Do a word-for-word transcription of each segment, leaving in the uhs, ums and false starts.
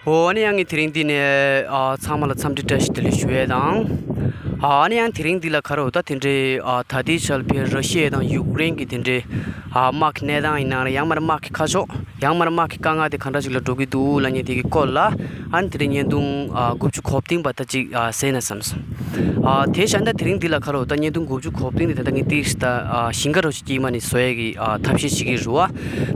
འོ་ཨ་ནི་ཡང་ངས་དེ་རིང་འདི་ནས་ཨ་ཚང་མ་ལ་འཚམས་འདྲི་བཀྲ་ཤིས་བདེ་ལེགས་ཞུ་ཡས་དང་། ཨ་ནི་ཡང་དེ་རིང་འདི་ལ་ག་རེ་ད་དེ་འདྲའི་ཨ་ད་ལྟའི་ཆར་ཕེ་ར་ཤི་ཡ་དང་ཡུཀ་རེན་གྱི་དེ་འདྲའི་ཨ་དམག་གི་གནས་སྟངས་ཡིན་ན་རེད། ཡང་མ་རེད་དམག་གི་ཁ་ཕྱོགས། ཡང་མ་རེད་དམག་གི་དཀའ་ངལ་དེ་ག་འདྲ་ཞིག་ལ་འགྲོ་གི་འདུག་ལབ་མཁན་དེ་གི་སྐོར་ལ་ཨ་ནི་དེ་རིང་བརྙན་ཐུང་ཨ་དགུ་བཅུ་གོ་བདུན་པ་ད་ཅིག་ཨ་གསན་ན་བསམ་སོང་། ཨ་དེ་བྱས་ན་ད་དེ་རིང་འདི་ལ་ག་རེ་ད་བརྙན་ཐུང་དགུ་བཅུ་གོ་བདུན་དེ་ད་ལྟ་ངས་ཏིས་ད་ཨ་ཞིང་ཁ་རོ་ཞིག་དཀྱིལ་མ་ནས་བཟོ་ཡས་ཀྱི་ཨ་ཐབས་ཤེས་བྱེད་ཀྱི་རེད་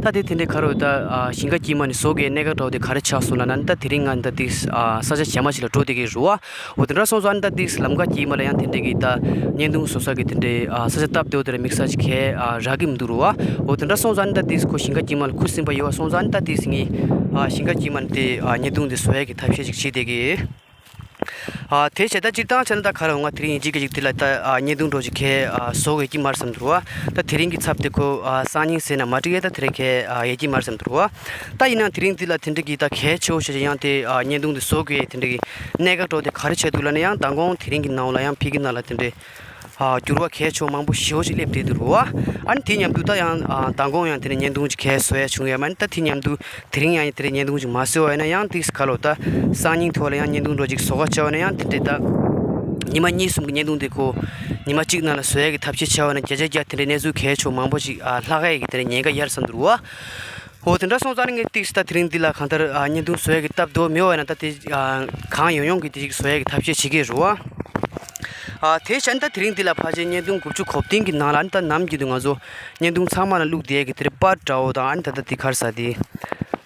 བ། ད་དེ་དེ་འདྲའི་ག་རེ་ད་ཨ་ཞིང་ཁ་དཀྱིལ་མ་ནས་བཟོ་གི་གནད་འགག་འདྲ་བོ་དེ་ག་རེ་ཆགས་སོང་ལབ་ན་ད་དེ་རིང་ང་ད་ཏིས་ཨ་ས་ཆ་གཞན་མ་ཞིག་ལ་འགྲོ་བསྡད་ཀྱི་རེད་བ། འོ་དེ་འདྲ་སོང་ཙང་ཨ་ནི་ད་ཏིས་ལམ་ཁ་དཀྱིལ་མ་ལ་ཡང་དེ་འདྲའི་གི་ད་བརྙན་ཐུང་བཟོ་ས་གི་དེ་འདྲའི་ཨ་ས་ཆ་སྟབས་བདེ་བོ་དེ་འདྲ་དམིགས་བསལ་ཅིག་གས་ཨ་རག་གི་མི་འདུག་རུ་བ། འོ་དེ་འདྲ་སོང་ཙང་ཨ་ནི་ད་ཏིས་ཁོ་ཞིང་ཁ་དཀྱིལ་མ་ལ་ཁུ་སིམ་པ་ཡོད་བ་སོང་ཙང་ཨ་ནི་ད་ཏིས་ངས་ཨ་ཞིང་ཁ་དཀྱིལ་མ་ནས་དེ་ཨ་བརྙན་ཐུང་དེ་བཟོ་ཡས་ཀྱི་ཐབས་ཤེས་ཅིག་བྱེད་བསྡད་ཀྱི། ཨ་དེ་བྱས་ད་སྤྱིར་བཏང་བྱས་ན་ད་ག་རེ་ང་དེ་རིང་ཡིན་གཅིག་ག་གཅིག་དེ་ལ་ད་ཨ་བརྙན་ཐུང་འདྲ་བོ་ཅིག་གས་ཨ་བཟོ་དགོས་ཀྱི་མ་རེད་བསམ་འདུག་རུ་བ། ད་དེ་རིང་གི་ཚབ་དེ་ཁོ་ཨ་སང་ཉིན་ཟེར་ན་མ་འགྲིག་གས་ད་དེ་རིང་གས་ཨ་ཡོད་ཀྱི་མ་རེད་བསམ་འདུག་རུ་བ། ད་ཡིན་ནའང་དེ་རིང་འདི་ལ་དེ་འདྲ་གི་ད་གལ་ཆེ་བོ་ཞེས་ཀྱི་ཡང་དེ་ཨ་བརྙན་ཐུང་དེ་བཟོ་དགོས་དེ་འདྲ་གི་གནད་འགག་འདྲ་བོ་དེ་ག་རེ་ཆགས་འདུག་ལབ་ན་ཡང་མདང་དགོང་དེ་རིང་གི་ནང་ལ་ཡང་ཕ་གི་ནང་ལ་དེ་འདྲའི་ཨ་འགྱུར་བ་གལ་ཆེ་བོ་མང་པོ་ཞེ་པོ་ཞིག་སླེབས་བསྡད་འདུག་རུ་བ། ཨ་ནི་དེ་མཉམ་དུ་ད་ཡང་ཨ་མདང་དགོང་ཡང་དེ་ནས་བརྙན་ཐུང་ཅིག་གས་བཟོ་ཡ་བྱུང་ཡོད་མ་ནི་ད་དེ་མཉམ་དུ་དེ་རིང་ཡང་དེ་རིང་བརྙན་ཐུང་ཅིག་མ་བཟོས་པ་ཡིན་ན་ཡང་ཏིས་ག་ལོ་ད་སང་ཉིན་ཐོག་ལ་ཡང་བརྙན་ཐུང་འདྲ་ཅིག་བཟོ་ག་བྱ་བ་ན་ཡང་དེ་འདྲའི་ད་ཉི་མ་གཉིས་གསུམ་གྱི་བརྙན་ཐུང་དེ་ཁོ་ཉི་མ་གཅིག་ནང་ལ་བཟོ་ཡ་གི་ཐབས་ཤེས་བྱ་བ་ན་བརྒྱ་ཆ་བརྒྱ་དེ་འདྲའི་གནས་ཚུལ་གལ་ཆེ་བོ་མང་པོ་ཞིག་ཨ་ལྷག་ཡ་གི་དེ་འདྲའི་ཉེན་ཁ་ཡོད་རེད་བསམ་འདུག་རུ་བ། ཧོ་དེ་འདྲ་སོང་ཙང་ངས་ཏིག་ད་དེ་རིང་འདི་ལ་གང་ལྟར་ཨ་བརྙན་ཐུང་བཟོ་ཡ་གི་སྟབས་བདེ་བོ་མེད་པ་ཡིན་ན་ད་དེ་ཨ་གང་ཡོང་ཡོང་གི་དེ་ཞིག་བཟོ་ཡ་གི་ཐབས་ཤེས་བྱེད་ཀྱི་རེད་བ། ཨ་དེ་བྱས་ན་ད་དེ་རིང་འདི་ལ་ཕལ་ཆེར་བརྙན་ཐུང་དགུ་བཅུ་གོ་བདུན་གི་ནང་ལ་ནི་ད་ནམ་རྒྱུན་དུ་ང་ཚོ་བརྙན་ཐུང་ཚང་མ་ལ་བླུགས་བསྡད་ཡ་གི་དེ་རེད་པར་འདྲ་བོ་དང་ཨ་ནི་ད་ལྟ་དེ་ག་རེ་ཟེར་དེ་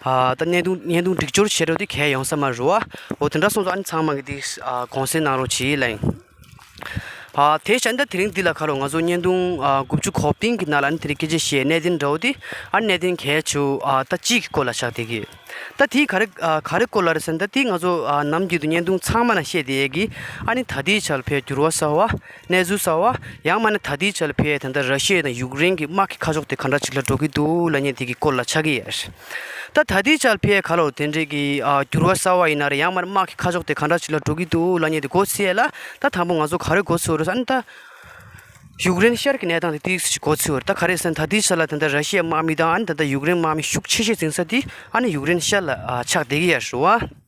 ཨ་ད་བརྙན་ཐུང་བརྙན་ཐུང་སྒྲིག་སྦྱོར་བྱེད་རོགས་དེ་གས་ཡོང་ས་མ་རེད་བ། འོ་དེ་འདྲ་སོང་ཙང་ཨ་ནི་ཚང་མ་གི་དེ་ཨ་དགོངས་སེལ་གནང་རོགས་བྱེད་ལ་ཡིན། ཨ་དེ་བྱས་ན་ད་དེ་རིང་འདི་ལ་ག་ལོ་ང་ཚོ་བརྙན་ཐུང་ཨ་དགུ་བཅུ་གོ་བདུན་གི་ནང་ལ་ནི་དེ་རིང་སྐད་ཆ་བཤད་གནད་དོན་འདྲ་བོ་དེ་ཨ་གནད་དོན་གལ་ཆེ་བོ་ཨ་ད་གཅིག་གི་སྐོར་ལ་ཆགས་བསྡད་ཀྱི། ད་དེ་ག་རེ་ཨ་ག་རེ་སྐོར་ལ་རེད་ཟེར་ན་ད་དེ་ང་ཚོ་ཨ་ནམ་རྒྱུན་དུ་བརྙན་ཐུང་ཚང་མ་ན་བཤད་བསྡད་ཡས་ཀྱི་ཨ་ནི་ད་ལྟའི་ཆར་ཕེ་འགྱུར་བ་གསར་བ་གནས་ཚུལ་གསར་བ་ཡང་མ་ནི་ད་ལྟའི་ཆར་ཕེ་ད་ལྟ་ར་ཤི་ཡ་དང་ཡུཀ་རེན་གྱི་དམག་གི་ཁ་ཕྱོགས་དེ་ག་འདྲ་ཅིག་ལ་འགྲོ་གི་འདུག་ལབ་མཁན་དེ་གི་སྐོར་ལ་ཆགས་ཀྱི་ཡོད་རེད། ད་ད་ལྟའི་ཆར་ཕེ་ག་ལོ་དེ་འདྲའི་གི་ཨ་འགྱུར་བ་གསར་བ་ཡིན་ན་རེད་ཡང་མ་ནི་དམག་གི་ཁ་ཕྱོགས་དེ་ག་འདྲ་ཅིག་ལ་འགྲོ་གི་འདུག་ལབ་མཁན་དེ་མགོ་ཚོས་ཡས་ལ་ད་དང་པོ་ང་ཚོ་ག་རེ་མགོ་ཚོས་རེད་ཟེར་ན་ད། ཡུཀ་རེན་ཤར་གྱི་གནས་སྟངས་དེ་ཏིག་ཙམ་ཞིག་གོ་ཚོད་ཡོད་རེད། ད་ག་རེ་ཟེར་ན་ད་ལྟའི་ཆ་ལ་ད་ལྟ་ར་ཤི་ཡ་དམག་མི་དང་ཨ་ནི་ད་ལྟ་ཡུཀ་རེན་དམག་མི་ཤུགས་ཆེ་ཤོས་འཛིང་ས་དེ་ཨ་ནི་ཡུཀ་རེན་ཤར་ལ་ཨ་ཆགས་བསྡད་ཀྱི་ཡོད་རེད་བ།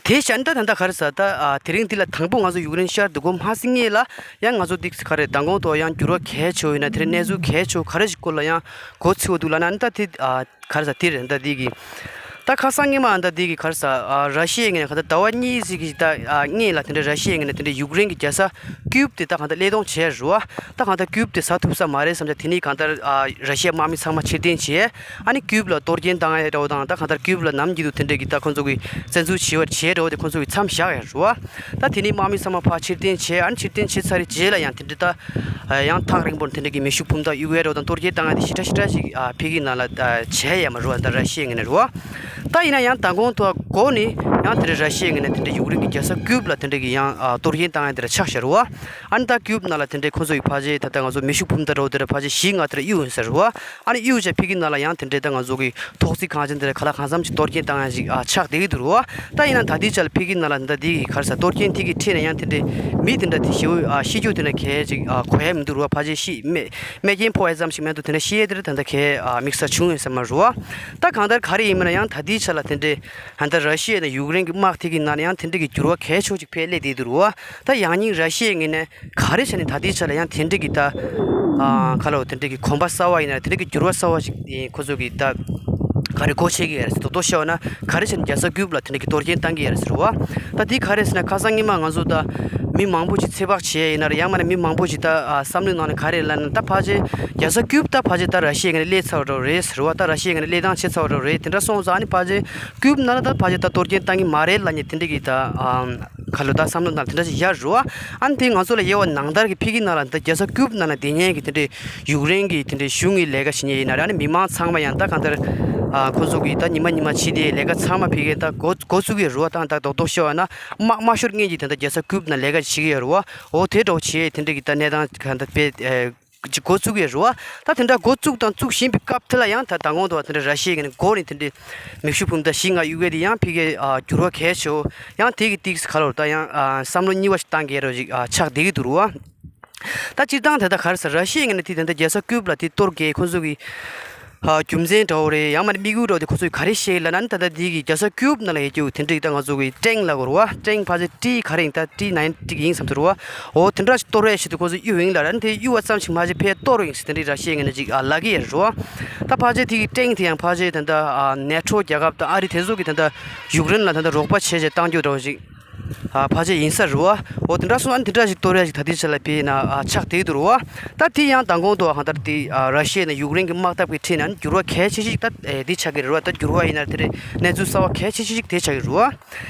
དེ་བྱས་ན་ད་ད་ལྟ་ག་རེ་ཟེར་ད་ཨ་དེ་རིང་འདི་ལ་དང་པོ་ང་ཚོ་ཡུཀ་རེན་ཤར་དུ་འགོ་མ་ཟིན་སྔོན་ལ་ཡང་ང་ཚོ་ཏིག་ཙམ་ག་རེ་མདང་དགོང་ཐོག་ཡང་འགྱུར་བ་གལ་ཆེ་བོ་ཡིན་ན་དེ་རིང་གནས་ཚུལ་གལ་ཆེ་བོ་ག་རེ་ཞིག་སྐོར་ལ་ཡང་གོ་ཚོད་འདུག་ལབ་ན་ཨ་ནི་ད་དེ་ཨ། ག་རེ་ཟེར་དེ་རེད་ད་འདི་གི། ད་ཁ་སང་ཉི་མ་ཨ་ད་འདི་གི་ག་རེ་ཟེར་ཨ་ར་ཤི་ཡའི་ངོས་ནས་ག་ད་ཟླ་བ་གཉིས་ཙམ་གི་ད་ཨ་སྔོན་ལ་དེ་འདྲ་ར་ཤི་ཡའི་ངོས་ནས་དེ་འདྲ་ཡུཀ་རེན་གྱི་རྒྱལ་ས་ཀིའུབ་དེ་ད་གང་ལྟར་བློས་གཏོང་བྱས་རུ་བ། ད་གང་ལྟར་ཀིའུབ་དེ་ཟ་ཐུབ་ས་མ་རེད་བསམ་ཆ་དེ་ནས་གང་ལྟར་ཨ་ར་ཤི་ཡའི་དམག་མི་ཚང་མ་ཕྱིར་འཐེན་བྱས། ཨ་ནི་ཀིའུབ་ལ་གཏོར་སྐྱོན་བཏང་ཡ་འདྲ་བོ་དང་ད་གང་ལྟར་ཀིའུབ་ལ་ནམ་རྒྱུན་དུ་དེ་འདྲ་གི་ད་ཁོ་ཚོ་གི་བཙན་འཛུལ་བྱས་པ་བྱས་འདྲ་བོ་དེ་ཁོ་ཚོ་གི་མཚམས་བཞག་ཡ་རུ་བ། ད་དེ་ནས་དམག་མི་ཚང་མ་ཕར་ཕྱིར་འཐེན་བྱས། ཨ་ནི་ཕྱིར་འཐེན་བྱས་ཚར་རྗེས་ལ་ཡང་དེ་འདྲ་ད་ཡང་ཐག་རིང་པོར་དེ་འདྲ་གི་མེ་ཤུགས་འཕུར་མདའ་གཡུག་ཡ་འདྲ་བོ་དང་གཏོར་སྐྱོན་བཏང་ཡ་དེ་ཞེ་དྲག་ཞེ་དྲག་ཅིག་ཨ་ཕ་གི་ནང་ལ་ཨ་བྱས་ཡ་མ་རུ་བ་ད་ར་ཤི་ཡའི་ངོས་ནས་རུ་བ། ད་ཡིན་ན་ཡང་མདང་དགོང་ཐོག་འགོ་ནས་ཡང་དེ་འདྲ་ར་ཤི་ཡའི་ངོས་ནས་དེ་འདྲ་ཡུཀ་རེན་གྱི་རྒྱལ་ས་ཀིའུབ་ལ་དེ་འདྲ་གི་ཡང་ཨ་གཏོར་སྐྱོན་བཏང་ཡ་དེ་འདྲ་ཆགས་ཤག་རུ་བ། ཨ་ནི་ད་ཀིའུབ་ནང་ལ་དེ་འདྲ་ཁོ་ཚོ་ཡི་ཕལ་ཆེར་ད་ལྟ་ང་ཚོ་མེ་ཤུགས་འཕུར་མདའ་འདྲ་བོ་དེ་འདྲ་ཕལ་ཆེར་བཞི་ལྔ་དེ་འདྲ་གཡུག་ཡོད་ས་རུ་བ། ཨ་ནི་གཡུག་བྱས་ཕ་གི་ནང་ལ་ཡང་དེ་འདྲ་ད་ང་ཚོ་གི་ཐོག་བརྩེགས་ཁང་ཆེན་དེ་འདྲ་ག་ལ་གང་འཚམ་ཅིག་གཏོར་སྐྱོན་བཏང་ཡ་ཞིག་ཨ་ཆགས་བསྡད་ཀྱི་འདུག་རུ་བ། ད་ཡིན་ན་ད་ལྟའི་ཆ་ལ་ཕ་གི་ནང་ལ་ད་འདི་གི་ག་རེ་ཟེར་གཏོར་སྐྱོན་དེ་གི་འཕྲད་ནས་ཡང་དེ་འདྲའི་མི་དེ་འདྲ་དེ་ཞེ་པོ་ཨ་ཤི་རྒྱུ་དེ་འདྲ་གལ་ཅིག་ཨ་གོ་ཡ་མི་འདུག་རུ་བ། ཕལ་ཆེར་ཤི་རྨས་རྨས་སྐྱོན་ཕོག་ཡ་ཙམ་ཞིག་མ་གཏོགས་དེ་འདྲ་ཤི་ཡ་དེ་འདྲ་ད་ལྟ་གལ་ཨ་དམིགས་བསལ་བྱུང་ཡོད་ས་མ་རུ་བ། ད་གང་ལྟར་ག་རེ་ཡིན་མིན་ན་ཡང་ད་ལྟའི་ཆ་ལ་དེ་འདྲའི་ད་ལྟ་ར་ཤི་ཡ་དང་ཡུཀ་རེན་གྱི་དམག་དེ་གི་ནང་ལ་ཡང་དེ་འདྲ་གི་འགྱུར་བ་གལ་ཆེ་ཅིག་ཕེབས་སླེབས་བསྡད་འདུག་རུ་བ། ད་ཡང་སྙིང་ར་ཤི་ཡའི་ངོས་ནས་ག་རེ་བྱས་ནས་ད་ལྟའི་ཆ་ལ་ཡང་དེ་འདྲ་གི་ད་ཨ་ག་ལ་འོ་དེ་འདྲ་གི་གོམ་པ་གསར་བ་ཡིན་ན་དེ་འདྲ་གི་འགྱུར་བ་གསར་བ་ཞིག་ཡིན་ཁོ་ཚོ་གི་ད་ག་རེ་སྒོ་ཕྱེ་གི་ཡོད་རེད་ཟེར་རྡོག་རྡོག་བཤད་པ་ན་ག་རེ་བྱས་ནས་རྒྱལ་ས་ཀིའུབ་ལ་དེ་འདྲ་གི་གཏོར་སྐྱོན་བཏང་གི་ཡོད་རེད་ཟེར་བ། ད་འདི་ག་རེ་ཟེར་ན་ཁ་སང་ཉི་མ་ང་ཚོ་ད་མི་མང་པོ་ཞིག་ཚོད་དཔག་བྱས་ཡིན་ན་རེད་ཡང་མིན་ན་མི་མང་པོ་ཞིག་ད་ཨ་བསམ་བློའི་ནང་ནས་ག་རེ་ལབ་ན་ད་ཕལ་ཆེར་རྒྱལ་ས་ཀིའུབ་ད་ཕལ་ཆེར་ད་ར་ཤི་ཡའི་ངོས་ནས་བློས་ཚར་བ་འདྲ་བོ་རེད་ཟེར་བ། ད་ར་ཤི་ཡའི་ངོས་ནས་བློས་བཏང་བྱས་ཚར་བ་འདྲ་བོ་རེད། དེ་འདྲ་སོང་ཙང་ཨ་ནི་ཕལ་ཆེར་ཀིའུབ་ནང་ལ་ད་ཕལ་ཆེར་ད་གཏོར་སྐྱོན་བཏང་གི་མ་རེད་ལབ་མཁན་དེ་འདྲ་གི་ད་ཨ། ག་ལོ་ད་བསམ་བློ་ནང་དེ་འདྲ་ཞིག་ཡར་རུ་བ། ཨ་ནི་དེ་ང་ཚོ་ལ་དབྱེ་བ་ནང་ལྟར་གྱི་ཕ་གི་ནང་ལ་ད་རྒྱལ་ས་ཀིའུབ་ནང་ལ་བསྡད་མཁན་གྱི་དེ་འདྲའི་ཡུཀ་རེན་གྱི་དེ་འདྲའི་གཞུང་གི་ལས་ཀ་བྱེད་མཁན་ཡིན་ན་རེད། ཨ་ནི་མི་མང་ཚང་མ་ཡང་ད་གང་ལྟར་ཨ་ཁོ་ཚོ་གི་ད་ཉི་མ་ཉི་མ་བྱེད་དེ་ལས་ཀ་ཚང་མ་ཕ་གི་ད་འགོ་འགོ་བཙུགས་ཡོད་རུ་བ། ད་ད་རྡོག་རྡོག་ཤོད་པ་ན་དམག་དམག་ཤོར་མཁན་གྱི་ད་ད་རྒྱལ་ས་ཀིའུབ་ནང་ལས་ཀ་བྱེད་ཀྱི་ཡོད་རུ་བ། འོ་དེ་འདྲ་བོ་བྱེད་དེ་འདྲ་གི་ད་གནས་སྟངས་གང་ལྟར་དཔེ་ཨེ། ཅིག་འགོ་བཙུགས་ཡོད་རེད་བ། ད་དེ་འདྲ་འགོ་བཙུགས་དང་བཙུགས་བཞིན་པའི་སྐབས་དེ་ལ་ཡང་ད་མདང་དགོང་དུ་བ་དེ་འདྲ་ར་ཤི་ཡའི་ངོས་ནས་འགོ་ནས་དེ་འདྲའི་མེ་ཤུགས་འཕུར་མདའ་བཞི་ལྔ་གཡུག་ཡས་དེ་ཡང་ཕ་གིའི་ཨ་འགྱུར་བ་གལ་ཆེ་བོ་ཡང་དེ་གི་ཏིག་ག་ལོར་ད་ཡང་ཨ་བསམ་བློ་གཉིས་པ་ཞིག་བཏང་གི་ཡོད་རེད་ཅིག་ཨ་ཆགས་བསྡད་ཀྱི་འདུག་རེད་བ། ད་སྤྱིར་བཏང་དེ་ད་ག་རེ་ཟེར་ར་ཤི་ཡའི་ངོས་ནས་དེ་དེ་འདྲ་རྒྱལ་ས་ཀིའུབ་ལ་དེ་གཏོར་གི་ཁོ་ཚོ་གི་ ཨ་རྒྱུ་མཚན་འདྲ་བོ་རེད། ཡང་མ་ནི་དམིགས་ཡུལ་འདྲ་བོ་དེ་ཁོ་ཚོས་ག་རེ་བཤད་ལབ་ན་ནི། ད་ལྟ་འདི་གི་རྒྱལ་ས་ཀིའུབ་ནང་ལ་ཡོད་རྒྱུ་དེ་འདྲ་ད་ང་ཚོ་གི་ཊེང་ལབ་དགོས་རེད་བ། ཊེང་ཕལ་ཆེར་ཊི་ག་རེ་ཡིན། ད་ཊི་ནའིན་ཊི་ཡིན་བསམ་ཚོད་རེད་བ། འོ་དེ་འདྲ་ཞིག་གཏོར་ཡས་ཆེད་དུ་ཁོ་ཚོས་གཡུག་ཡིན་ལབ་ར། ནི་དེ་གཡུག་པ་ཙམ་ཞིག་མ་བྱས་ཕར་གཏོར་ཡིན་ཟེར་དེ་འདྲའི་ར་ཤི་ཡའི་ངོས་ནས་ཅིག་ཨ་ལབ་ཀྱི་ཡོད་རེད་བ། ད་ཕལ་ཆེར་དེ་གི་ཊེང་དེ་ཡང་ཕལ་ཆེར་ད་ལྟ་ཨ་ནེ་ཊོ་རྒྱལ་ཁབ་དང་ཨ་རི་དེ་ཚོ་གི་ད་ལྟ་ཡུཀ་རེན་ལ་ད་ལྟ་རོགས་པ་བྱས་བྱས་བཏང་རྒྱུ་འདྲ་བོ་ཞིག་ཨ་ཕལ་ཆེར་ཡིན་ས་རེད་བ། འོ་དེ་འདྲ་སོང་ཙང་དེ་འདྲ་ཞིག་གཏོར་ཡ་ཞིག་ད་ལྟའི་ཆ་ལ་ཕེབས་ན་ཨ་ཆགས་བསྡད་འདུག་རེད་བ། ད་དེ་ཡང་མདང་དགོང་དུ་གང་ལྟར་དེ་ཨ་ར་ཤི་ཡ་ནས་ཡུཀ་རེན་གྱི་དམག་འཐབ་ཀྱི་ཁྲོད་ནས་འགྱུར་བ་གལ་ཆེ་ཤོས་ཤིག་ད་ཨེ་དེ་ཆགས་ཀྱི་རེད་བ། ད་འགྱུར་བ་ཡིན་ན་དེ་རེད། གནས་ཚུལ་གསར་བ་གལ་ཆེ་ཤོས་ཤིག་དེ་ཆགས་ཀྱི་རེད་བ།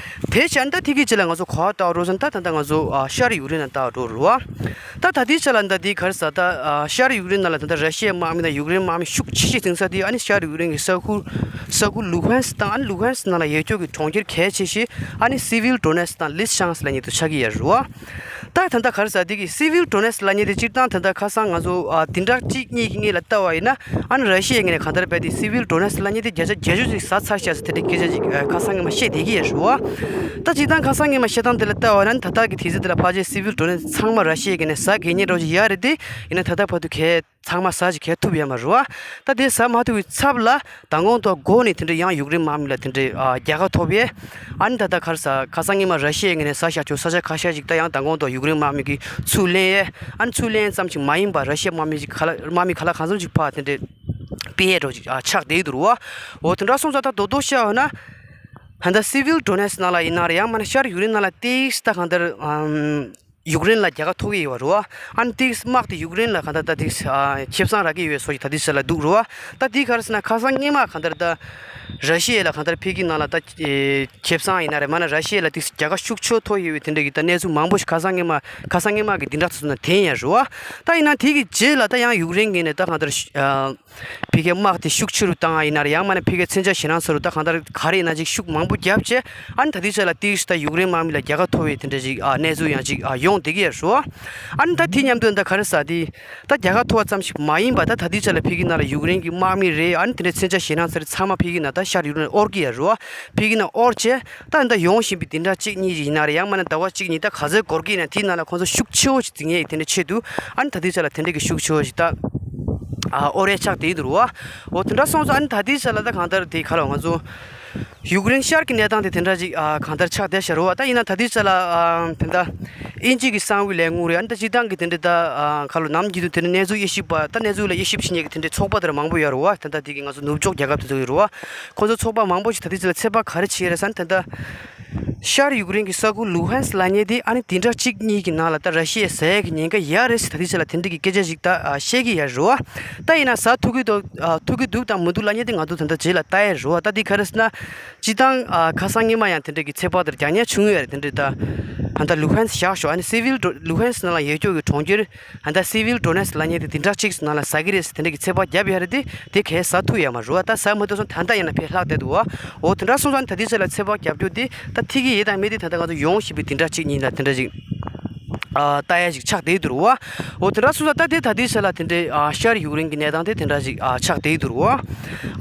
དེ་བྱས་ན་ད་དེ་གི་རྗེས་ལ་ང་ཚོ་གོ་བ་ལྟ་བ་འགྲོ་སོང་ད་ད་ལྟ་ང་ཚོ་ཨ་ཤར་ཡུཀ་རེན་ལ་ལྟ་བ་འགྲོ་རེད་བ། ད་ད་ལྟའི་ཆ་ལ་ད་དེ་ག་རེ་ཟ་ད་ཨ་ཤར་ཡུཀ་རེན་ནང་ལ་ད་ལྟ་ར་ཤི་ཡའི་དམག་མི་དང་ཡུཀ་རེན་དམག་མི་ཤུགས་ཆེ་ཤོས་ཟིན་ས་དེ་ཨ་ནི་ཤར་ཡུཀ་རེན་གྱི་ས་ཁུལ་ས་ཁུལ་ལུ་ཧན་སི་དང་ཨ་ནི་ལུ་ཧན་སི་ནང་ལ་ཡོད་ཀྱོག་གི་གྲོང་ཁྱེར་གལ་ཆེ་ཤོས་ཨ་ནི་སི་ཝིལ་ཌོ་ནེ་སི་དང་ལིས་ཤང་སི་ལབ་མཁན་དེ་ཆགས་ཀྱི་ཡོད་རེད་བ། ད་ད་ལྟ་ག་རེ་ཟ་དེ་གི་སི་ཝིལ་ཌོ་ནེ་སི་ལབ་མཁན་དེ་སྤྱིར་བཏང་ད་ལྟ་ཁ་སང་ང་ཚོ་ཨ་བདུན་ཕྲག་གཅིག་གཉིས་ཀྱི་སྔོན་ལ་ལྟ་བ་ཡིན་ན་ཨ་ནི་ར་ཤི་ཡའི་ངོས་ནས་གང་ལྟར་བས་དེ་སི་ཝིལ་ཌོ་ནེ་སི་ལབ་མཁན་དེ་བརྒྱ་ཆ་བརྒྱད་ཅུ་ཞིག་ཟ་ཚར་ཤག་ཟེར་དེ་འདྲའི་སྐད་ཆ་ཅིག་ཨ་ཁ་སང་སྔོན་མ་བཤད་བསྡད་ཀྱི་ཡོད་རེད་བ། ད་སྤྱིར་བཏང་ཁ་སང་སྔོན་མ་བཤད་སྟངས་དེ་ལ་ལྟ་བ་ན་ད་ལྟ་གི་དུས་ཚོད་དེ་ལ་ཕལ་ཆེར་སི་ཝིལ་ཌོ་ནེ་སི་ཚང་མ་ར་ཤི་ཡའི་ངོས་ནས་ཟ་དགོས་མཁན་འདྲ་བོ་ཞིག་ཡོད་རེད་དེ། ཡིན་ན་ད་ལྟ་བར་དུ་གས་ཚང་མ་ཟ་ཞིག་གས་ཐུབ་ཡོད་མ་རེད་བ། ད་དེ་ཟ་མ་ཐུབ་པའི་ཚབ་ལ་མདང་དགོང་ཐོག་འགོ་ནས་དེ་འདྲ་ཡང་ཡུཀ་རེན་དམག་མི་ལ་དེ་འདྲའི་ཨ་རྒྱལ་ཁ་ཐོབ་ཡས། ཨ་ནི་ད་ལྟ་ག་རེ་ཟ་ཁ་སང་སྔོན་མ་ར་ཤི་ཡའི་ངོས་ནས་ཟ་བཞག་ཆོག་ས་ཆ་ཁ་ཤས་ཤིག་ད་ཡང་མདང་དགོང་ཐོག་ཡུཀ་རེན་དམག་མི་གིས་ཚུར་ལེན་ཡས། ཨ་ནི་ཚུར་ལེན་ཙམ་ཞིག་མ་ཡིན་པར་ར་ཤི་ཡའི་དམག་མི་ཞིག་ག་ལ་དམག་མི་ག་ལ་གང་འཚམ་ཞིག་ཕར་དེ་འདྲའི་སྤེལ་ཡས་འདྲ་བོ་ཅིག་ཨ་ཆགས་བསྡད་འདུག་རེད་བ། འོ་དེ་འདྲ་སོང་ཙང་ད་རྡོག་རྡོག་བཤད་འོ་ན། ད་ལྟ་སི་ཝིལ་ཌོ་ནེ་སི་ནང་ལ་ཡིན་ན་རེད། ཡང་མིན་ན་ཤར་ཡུཀ་རེན་ནང་ལ་ཏོག་ཙམ་ད་གང་ལྟར་ཨམ། ཡུཀ་རེན་ལ་རྒྱལ་ཁ་ཐོབ་ཀྱི་ཡོད་རེད་བ། ཨ་ནི་ཏོག་ཙམ་དམག་དེ་ཡུཀ་རེན་ལ་གང་ལྟར་ད་ཏོག་ཙམ་ཨ་ཁེ་བཟང་རག་གི་ཡོད་པའི་བཟོ་ཞིག་ད་ལྟའི་ཆ་ལ་འདུག་རེད་བ། ད་དེ་ག་རེ་ཟེར་ན་ཁ་སང་སྔོན་མ་གང་ལྟར་ད་ར་ཤི་ཡ་ལ་གང་ལྟར་ཕ་གི་ནང་ལ་ད་ཨེ་ཁེ་བཟང་ཡིན་ན་རེད། མིན་ན་ར་ཤི་ཡ་ལ་ཏོག་ཙམ་རྒྱལ་ཁ་ཤུགས་ཆེ་ཐོབ་ཡོད་པའི་དེ་འདྲ་གི་ད་གནས་ཚུལ་མང་པོ་ཞིག་ཁ་སང་སྔོན་མ་ཁ་སང་སྔོན་མ་གི་བདུན་ཕྲག་དེ་ཚོ་ནང་ཐོན་ཡོད་རེད་བ། ད་ཡིན་ན་དེ་གི་རྗེས་ལ་ད་ཡང་ཡུཀ་རེན་གྱི་ནས་ད་གང་ལྟར་ཨ། ཕ་གིའི་དམག་དེ་ཤུགས་ཆེ་རུ་བཏང་ཡ་ཡིན་ན་རེད། ཡང་མིན་ན་ཕ་གིའི་མཚོན་ཆ་ཞེད་སྣང་ཚ་རུ་ད་གང་ལྟར་ག་རེ་ཡིན་ན་ཅིག་ཤུགས་མང་པོ་བརྒྱབ་བྱས། ཨ་ནི་ད་ལྟའི་ཆ་ལ་ཏོག་ཙམ་ད་ཡུཀ་རེན་དམག་མི་ལ་རྒྱལ་ཁ་ཐོབ་པའི་དེ་འདྲ་ཅིག་ཨ་གནས་ཚུལ་ཡང་ཅིག་ཨ་ཡོང་བསྡད་ཀྱི་ཡོད་རེད་བ། ཨ་ནི་ད་དེ་མཉམ་དུ་ད་ག་རེ་ཟ་དེ་ད་རྒྱལ་ཁ་ཐོབ་པ་ཙམ་ཞིག་མ་ཡིན་པ་ད་ད་ལྟའི་ཆ་ལ་ཕ་གི་ནང་ལ་ཡུཀ་རེན་གྱི་དམག་མི་རེད། ཨ་ནི་དེ་འདྲའི་མཚོན་ཆ་ཞེད་སྣང་ཚ་རུ་ཚང་མ་ཕ་གི་ནང་ད་ཤར་ཡུཀ་རེན་དབོར་གྱི་ཡོད་རེད་བ། ཕ་གི་ནང་དབོར་བྱས་ད་ད་ཡོང་བཞིན་པའི་བདུན་ཕྲག་གཅིག་གཉིས་ཡིན་ན་རེད། ཡང་མིན་ན་ཟླ་བ་གཅིག་གཉིས་ད་ག་ཚོད་འགོར་གྱི་ཡིན་ན་དེའི་ནང་ལ་ཁོང་ཚོ་ཤུགས་ཆེ་བོ་ཞིག་འཛིང་ཡས་ཡིན། དེ་འདྲའི་ཆེད་དུ་ཨ་ནི་ད་ལྟའི་ཆ་ལ་དེ་འདྲའི་གི་ཤུགས་ཆེ་བོ་ཞིག་ད། ཨ་དབོར་ཡས་ཆགས་བསྡད་འདུག་རེད་བ། འོ་དེ་འདྲ་སོང་ཙང་ཨ་ནི་ད་ལྟའི་ཆ་ལ་ད་གང་ལྟར་དེ་ག་ལ་ང་ཚོ་ཡུཀ་རེན་ཤར་གྱི་གནས་སྟངས་དེ་དེ་འདྲ་ཅིག་ཨ་གང་ལྟར་ཆགས་བསྡད་ཤག་རེད་བ། ད་ཡིན་ན་ད་ལྟའི་ཆ་ལ་ཨ་དེ་འདྲ་དབྱིན་ཇི་གི་གསང་བའི་ལས་ཁུངས་རེད། ཨ་ནི་ད་སྤྱིར་བཏང་གི་དེ་འདྲ་ད་ཨ་ག་ལ་ནམ་རྒྱུན་དུ་དེ་འདྲ་གནས་ཚུལ་དབྱེ་ཞིབ་པ་ད་གནས་ཚུལ་ལ་དབྱེ་ཞིབ་བྱེད་མཁན་གྱི་དེ་འདྲའི་ཚོགས་པ་དེ་འདྲ་མང་པོ་ཡོད་རེད་བ། ད་ལྟ་དེ་གི་ང་ཚོ་ནུབ་ཕྱོགས་རྒྱལ་ཁབ་དེ་ཚོ་ཡོད་རེད་བ། ཁོང་ཚོ་ཚོགས་པ་མང་པོ་ཞིག་ད་ལྟའི་ཆ་ལ་ཚོད་དཔག་ག་རེ་བྱེད་ཀྱི་རེད་ཟེར་ན་ད་ལྟ། ཤར་ཡུཀ་རེན་གྱི་ས་ཁུལ་ལུ་ཧན་སི་ལབ་མཁན་དེ་ཨ་ནི་བདུན་ཕྲག་གཅིག་གཉིས་ཀྱི་ནང་ལ་ད་ར་ཤི་ཡས་ཟ་ཡས་ཀྱི་ཉེན་ཁ་ཡོད་རེད་ཟེར་ད་ལྟའི་ཆ་ལ་དེ་འདྲ་གི་སྐད་ཆ་ཞིག་ད་ཨ་བཤད་ཀྱི་ཡོད་རེད་བ། ད་ཡིན་ན་ཟ་ཐུབ་ཀྱི་འདུག་ཨ་ཐུབ་ཀྱི་འདུག་དང་མི་འདུག་ལབ་མཁན་དེ་ང་ཚོ་ད་ལྟ་རྗེས་ལ་ལྟ་ཡས་རེད་བ། ད་འདི་ག་རེ་ཟེར་ན་སྤྱིར་བཏང་ཨ་ཁ་སང་སྔོན་མ་ཡང་དེ་འདྲ་གི་ཚོད་དཔག་དེར་རྒྱག་མཁན་བྱུང་ཡོད་རེད། དེ་འདྲ་ད་ད་ལྟ་ལུ་ཧན་སི་བཞག་ཞོག་ཨ་ནི་སི་ཝིལ་ལུ་ཧན་སི་ནང་ལ་ཡོད་ཀྱོག་གི་གྲོང་ཁྱེར་ད་ལྟ་སི་ཝིལ་ཌོ་ནེ་སི་ལབ་མཁན་དེ་བདུན་ཕྲག་གཅིག་ནང་ལ་ཟ་གི་རེད་ཟེར་དེ་འདྲ་གི་ཚོད་དཔག་བརྒྱབ་ཡོད་རེད་དེ། དེ་གས་ཟ་ཐུབ་ཡོད་མ་རེད་བ། ད་ཟ་མ་ཐུབ་སོང་ད་ལྟ་ཡིན་ན་ཕར་ལྷག་བསྡད་འདུག་བ། འོ་དེ་འདྲ་སོང་ཙང་ད་ལྟའི་ཆ་ལ་ཚོད་དཔག་རྒྱབ་རྒྱུ་དེ་ད་ཐིག་གི་ཡོད་དང་མེད་དེ་ད་ལྟ་ང་ཚོ་ཡོང་བཞིན་པའི་དེ་འདྲ་གཅིག་གཉིས་ལ་དེ་འདྲ་ཅིག་ཨ་ལྟ་ཡ་ཞིག་ཆགས་བསྡད་འདུག་བ། འོ་དེ་འདྲ་སོང་ཙང་ད་དེ་ད་ལྟའི་ཆ་ལ་དེ་འདྲའི་ཨ་ཤར་ཡུཀ་རེན་གྱི་གནས་སྟངས་དེ་དེ་འདྲ་ཅིག་ཨ་ཆགས་བསྡད་འདུག་བ།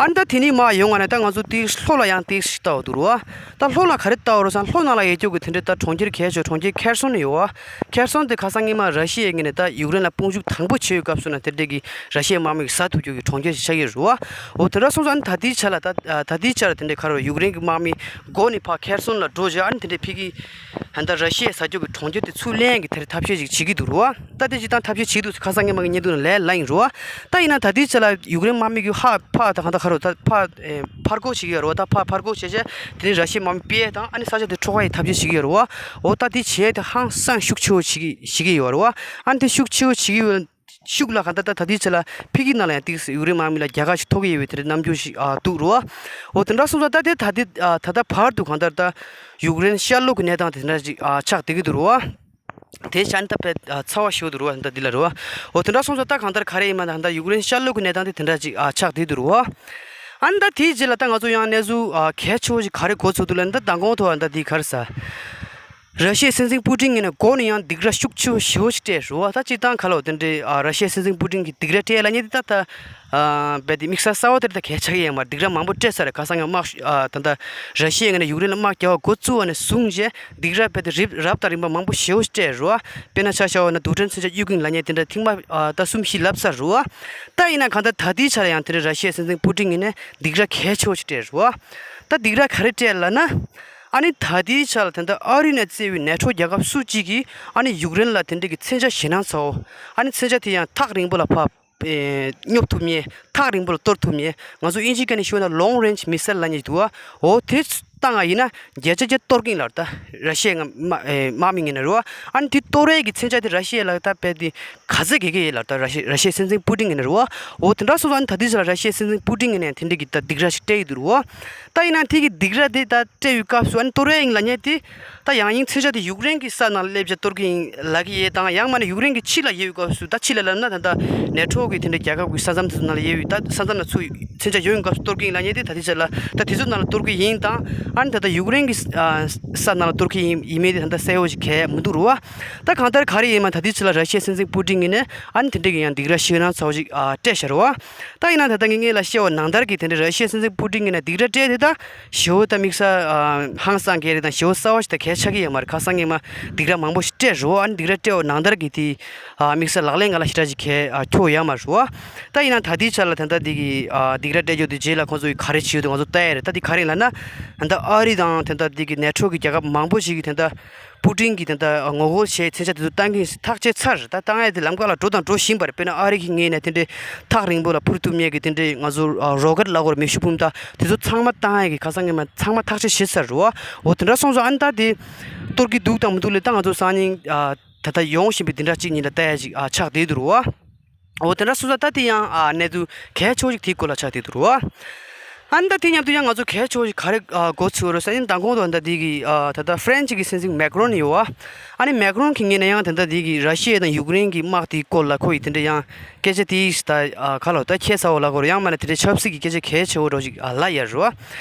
ཨ་ནི་ད་དེ་ནས་མར་ཡོང་བ་ནས་ད་ང་ཚོ་དེ་ལྷོ་ལ་ཡང་དེ་ཞིག་ལྟ་བ་འདུག་བ། ད་ལྷོ་ལ་ག་རེ་ལྟ་བ་རེད་ཟེར་ན་ལྷོ་ནང་ལ་ཡོད་རྒྱུ་གི་དེ་འདྲའི་ད་གྲོང་ཁྱེར་གལ་ཆེ་གྲོང་ཁྱེར་ཁེར་སོན་ཡོད་བ། ཁེར་སོན་དེ་ཁ་སང་སྔོན་མ་ར་ཤི་ཡའི་ངོས་ནས་ད་ཡུཀ་རེན་ལ་དཔུང་འཇུག་དང་པོ་བྱས་ཡོད་སྐབས་སུ་ན་དེ་འདྲའི་གི་ར་ཤི་ཡའི་དམག་མི་གིས་ཟ་ཐུབ་རྒྱུ་གི་གྲོང་ཁྱེར་ཞིག་ཆགས་ཀྱི་རེད་བ། འོ་དེ་འདྲ་སོང་ཙང་ད་ལྟའི་ཆ་ལ་ད་ད་ལྟའི་ཆ་ལ་དེ་འདྲའི་ག་རེ་ཡུཀ་རེན་གི་དམག་མི་མགོ་ནས་ཕར་ཁེར་སོན་ལ་འགྲོ་བྱས་ཨ་ནི་དེ་འདྲའི་ཕ་གི་ད་ལྟ་ར་ཤི་ཡས་ཟ་རྒྱུ་གི་གྲོང་ཁྱེར་དེ་ཚུར་ལེན་གི་དེ་འདྲའི་ཐབས་ཤེས་ཅིག་བྱེད་ཀྱི་འདུག་རེད་བ། ད་དེ་སྤྱིར་བཏང་ཐབས་ཤེས་བྱེད་འདུག་ཟེར་ཁ་སང་སྔོན་མ་གི་བརྙན་ཐུང་ནང་ལབ་ལབ་ཡིན་རེད་བ། ད་ཡིན་ན་ད་ལྟའི་ཆ་ལ་ཡུཀ་རེན་དམག་མི་གིས་ཧ་ཕ་ད་གང་ད་ག་རེ་ད་ཕ་ཨེ་ཕར་རྒོལ་བྱེད་ཀྱི་ཡོད་རེད་བ། ད་ཕར་ཕར་རྒོལ་བྱས་བྱས་དེ་ནས་ར་ཤི་ཡའི་དམག་མི་སྤེལ་དང་ཨ་ནི་ས་ཆ་དེ་འཕྲོག་ཡའི་ཐབས་ཤེས་བྱེད་ཀྱི་ཡོད་རེད་བ། འོ་ད་དེ་བྱས་དེ་ཧང་སང་ཤུགས་ཆེ་བོ་བྱེད་ཀྱི་བྱེད་ཀྱི་ཡོད་རེད་བ། ཨ་ནི་དེ་ཤུགས་ཆེ་བོ་བྱེད་ཀྱི་ཡོད་ཤུགས་ལ་གང་ལྟར་ད་ད་ལྟའི་ཆ་ལ་ཕ་གི་ནང་ལ་ཡང་ཏོག་ཙམ་ཡུཀ་རེན་དམག་མི་ལ་རྒྱལ་ཁ་ཞིག་ཐོབ་ཀྱི་ཡོད་པའི་དེ་འདྲའི་རྣམ་འགྱུར་ཞིག་ཨ་འདུག་རེད་བ། འོ་དེ་འདྲ་སོང་ཙང་ད་དེ་ད་ལྟའི་ཨ་ད་ལྟ་བར་དུ་གང་ལྟར་ད་ཡུཀ་རེན་ཤར་ལྷོ་གི་གནས་སྟངས་དེ་འདྲ་ཞིག་ཨ་ཆགས་བསྡད་ཀྱི་འདུག་རེད་བ། དེ་བྱས་ན་ད་དཔེ་ཨ་ཚ་བ་ཞེ་པོ་འདུག་རེད་བ། ད་འདི་ལ་རེད་བ། འོ་དེ་འདྲ་སོང་ཙང་ད་གང་ལྟར་ག་རེ་ཡིན་མིན་ད་ད་ལྟ་ཡུཀ་རེན་ཤར་ལྷོ་གི་གནས་སྟངས་དེ་དེ་འདྲ་ཞིག་ཨ་ཆགས་བསྡད་འདུག་རེད་བ། ཨ་ནི་ད་དེའི་རྗེས་ལ་ད་ང་ཚོ་ཡང་གནས་ཚུལ་ཨ་གལ་ཆེ་བོ་ཞིག་ག་རེ་གོ་ཚོད་འདུག་ལབ་ན་ད་མདང་དགོང་ཐོག་ད་འདི་ག་རེ་ཟ། ར་ཤི་ཡའི་སྲིད་འཛིན་པུ་ཏིན་ངོས་ནས་མགོ་ནས་ཡང་སྡིགས་ར་ཤུགས་ཆེ་བོ་ཞེ་པོ་ཞིག་སྤྲད་རེད་བ། ད་སྤྱིར་བཏང་ག་ལ་བ་དེ་འདྲའི་ཨ་ར་ཤི་ཡའི་སྲིད་འཛིན་པུ་ཏིན་གྱིས་སྡིགས་ར་སྤྲད་ལབ་མཁན་དེ་ད་ད་ ཨ་རྦད་དེ་དམིགས་བསལ་གསར་པ་དེ་རེད། ད་གལ་ཆགས་ཀྱི་ཡོད་མ་རེད། སྡིགས་ར་མང་པོ་སྤྲད་ཚར་རེད། ཁ་སང་ཡང་དམག་ཤུ་ཨ་ད་ལྟ་ར་ཤི་ཡའི་ངོས་ནས་ཡུཀ་རེན་ལ་དམག་རྒྱག་པ་འགོ་བཙུགས་པ་ནས་བཟུང་བྱས་སྡིགས་ར་རྦད་དེ་རིབ་རབ་དང་རིམ་པ་མང་པོ་ཞེ་པོ་སྤྲད་རེད་བ། དཔེར་ན་ཆ་བཞག་པ་ན་རྡུལ་ཕྲན་མཚོན་ཆ་གཡུག་གིན་ལབ་མཁན་དེ་འདྲ་ཐེངས་མ་ཨ་ད་གསུམ་བཞི་ལབ་ཚར་རེད་བ། ད་ཡིན་ན་གང་ལྟར་ད་ལྟའི་ཆར་ཡང་དེ་འདྲ་ར་ཤི་ཡའི་སྲིད་འཛིན་པུ་ཏིན་ངོས་ནས་སྡིགས་ར་གལ་ཆེ་བོ་ཞིག་སྤྲད་རེད་བ། ད་སྡིགས་ར་ག་རེ་སྤྲད་ལབ་ན། ཨ་ནི་ད་ལྟའི་ཆར་ལ་ད་ལྟ་ཨ་རི་ནས་བཙལ་བའི་ནེ་ཊོ་རྒྱལ་ཁབ་སུ་གཅིག་གིས་ཨ་ནི་ཡུཀ་རེན་ལ་དེ་འདྲ་གི་མཚོན་ཆ་ཞེད་སྣང་ཚ་བོ། ཨ་ནི་མཚོན་ཆ་དེ་ཡང་ཐག་རིང་པོ་ལ་ཕབ། ཨེ། སྙོབ་ཐུབ་མཁན། ཐག་རིང་པོ་ལ་གཏོར་ཐུབ་མཁན། ང་ཚོ་དབྱིན་ཇིའི་སྐད་ནས་ཞུས་ན་long range missile ལབ་མཁན་ཞིག་འདུག་བ། འོ་དེ་བཏང་བ་ཡིན་ན་བརྒྱ་ཆ་བརྒྱ་གཏོར་གིན་ལབ་རེད། ད་ར་ཤི་ཡའི་དམག་ཨེ་དམག་མི་ངོས་ནས་རེད་བ། ཨ་ནི་དེ་གཏོར་ཡས་ཀྱི་མཚོན་ཆ་དེ་ར་ཤི་ཡ་ལ་ད་རྦད་དེ་ག་ཚད་དགོས་ཀྱི་ཡོད་ལབ་རེད། ད་ར་ཤི་ར་ཤི་ཡའི་སྲིད་འཛིན་པུ་ཏིན་ངོས་ནས་རེད་བ། འོ་དེ་འདྲ་སོང་ཙང་ཨ་ནི་ད་ལྟའི་ཆར་ལ་ར་ཤི་ཡའི་སྲིད་འཛིན་པུ་ཏིན་ངོས་ནས་དེ་འདྲ་གི་ད་སྡིགས་ར་ཞིག་སྤྲད་ཀྱི་འདུག་རེད་བ། ད་ཡིན་ན་དེ་གི་སྡིགས་ར་དེ་ད་སྤྲད་པའི་སྐབས་སུ་ཨ་ནི་གཏོར་ཡས་ཡིན་ལབ་མཁན་དེ། ད་ཡང་ཡིན་མཚོན་ཆ་དེ་ཡུཀ་རེན་གྱི་ས་ནང་ལ་སླེབས་བྱས་གཏོར་གྱི་ཡིན་ལབ་ཀྱི་ཡོད་དང་། ཡང་མིན་ན་ཡུཀ་རེན་གྱི་ཕྱི་ལ་ཡོད་པའི་སྐབས་སུ། ད་ཕྱི་ལ་ལབ་ན་ད་ལྟ་ནེ་ཊོ་གི་དེ་འདྲ་རྒྱལ་ཁབ་ཀྱི་ས་མཚམས་དེ་ཚོ་ནང་ལ་ཡོད་པའི་ད་ས་མཚམས་ནང་ཚུར་མཚོན་ཆ་ཡོད་པའི་སྐབས་སུ་གཏོར་གྱི་ཡིན་ལབ་མཁན་དེ། ད་ལྟའི་ཆར་ལ་ད་དེ་ཚོ་ནང་ལ་གཏོར་གྱི་ཡིན་དང་། ཨ་ནི་ད་ལྟ་ཡུཀ་རེན་གྱི་ས་ནང་ལ་གཏོར་གྱི་ཡིན་ཡིན་མིན་དེ་ད་ལྟ་གསལ་པོ་ཞིག་གང་ཡང་མི་འདུག་རེད་བ། ད་གང་ལྟར་ག་རེ་ཡིན་མིན་ད་ལྟའི་ཆར་ལ་ར་ཤི་ཡའི་སྲིད་འཛིན་པུ་ཏིན་ངོས་ནས་ཨ་ནི་དེ་འདྲ་གི་ཡང་སྡིགས་ར་ཞེད་སྣང་ཚ་བོ་ཞིག་ཨ་སྤྲད་བཞག་རེད་བ། ད་ཡིན་ན་ད་ལྟ་ངས་ངས་ལ་བཤད་པ་ནང་ལྟར་གྱི་དེ་འདྲ་ར་ཤི་ཡའི་སྲིད་འཛིན་པུ་ཏིན་ངོས་ནས་སྡིགས་ར་སྤྲད་དེ། ད་ཞེ་པོ་ད་དམིགས་བསལ་ཨ་ཧང་སང་གི་རེད་དང་། ཞེ་པོ་གསར་པ་ཞིག་ད་གལ་ཆགས་ཀྱི་ཡོད་མ་རེད། ཁ་སང་ངས་མ་སྡིགས་ར་མང་པོ་ཞིག་སྤྲད་རེད་བ། ཨ་ནི་སྡིགས་ར་སྤྲད་པ་ནང་ལྟར་གྱི་དེ་ཨ་དམིགས་བསལ་ལག་ལེན་ག་ལ་ཞེ་དྲག་ཅིག་གལ་ཨ་འཁྱོག་ཡོད་མ་རེད་བ། ད་ཡིན་ན་ད་ལྟའི་ཆར་ལ་ད་ལྟ་འདི་གི་ཨ་སྡིགས་ར་སྤྲད་རྒྱུ་དེ་རྗེས་ལ་ཁོང་ཚོ་གིས་ག་རེ་བྱེད་ཡོད་དེ་ང་ཚོ་ལྟ་ཡ་རེད། ད་འདི་ག་རེ་ལབ་ན། ད་ལྟ་ཨ་རི་དང་ད་ལྟ་འདི་གི་ནེ་ཊོ་གི་རྒྱལ་ཁབ་མང་པོ་ཞིག་གིས་ད་ལྟ་པུ་ཏིན་གྱིས་ད་ལྟ་ངོ་རྒོལ་བྱས་མཚོན་ཆ་དེ་ཚོ་བཏང་གིན་ཐག་བཅད་ཚར། ད་བཏང་ཡ་དེ་ལམ་ཁ་ལ་འགྲོ་དང་འགྲོ་བཞིན་པ་རེད། དཔེར་ན་ཨ་རི་གི་ངོས་ནས་དེ་འདྲའི་ཐག་རིང་པོ་ལ་འཕུར་ཐུབ་མཁན་གྱི་དེ་འདྲའི་ང་ཚོ་རོ་ཀེཊ་ལབ་དགོས་རེད། མེ་ཤུགས་འཕུར་མདའ་དེ་ཚོ་ཚང་མ་བཏང་ཡ་གི་ཁ་སང་ངས་མ་ཚང་མ་ཐག་གཅོད་བྱས་ཚར་རེད་བ། འོ་དེ་འདྲ་སོང་ཙང་ཨ་ནི་ད་དེ་གཏོར་གི་འདུག་དང་མི་འདུག་ལས། ད་ང་ཚོ་སང་ཉིན་ཨ་ད་ལྟ་ཡོང་བཞིན་པའི་དེ་འདྲ་གཅིག་གཉིས་ལ་ལྟ་ཡ་ཅིག་ཨ་ཆགས་བསྡད་འདུག་རེད་བ། འོ་དེ་འདྲ་སོང་ཙང་ད་དེ་ཡང་ཨ་གནས་ཚུལ་གལ་ཆེ་བོ་ཞིག་དེའི་སྐོར་ལ་ཆགས་བསྡད་འདུག་རེད་བ། ཨ་ནི་ད་དེ་མཉམ་དུ་ཡང་ང་ཚོ་གལ་ཆེ་བོ་ཞིག་ག་རེ་ཨ་མགོ་ཚོས་རེད་ཟེར་ན། མདང་དགོང་དུ་ད་འདི་གི་ཨ་ད་ལྟ་ཧྥ་རན་སི་གི་སྲིད་འཛིན་མེག་རོན་ཡོད་བ། ཨ་ནི་མེག་རོན་གྱི་ངོས་ནས་ཡང་ད་ལྟ་འདི་གི་ར་ཤི་ཡ་དང་ཡུཀ་རེན་གྱི་དམག་དེའི་སྐོར་ལ་ཁོ་ཡིས་དེ་འདྲ་ཡང་སྐད་ཆ་དེ་ད་ཨ་ག་ལ་ད་ཁྱད་མཚར་བོ་ལབ་དགོས་རེད། ཡང་མིན་ན་དེ་འདྲའི་ཆབ་སྲིད་ཀྱི་སྐད་ཆ་གལ་ཆེ་བོ་འདྲ་ཞིག་ཨ་ལབ་ཡ་རེད་བ།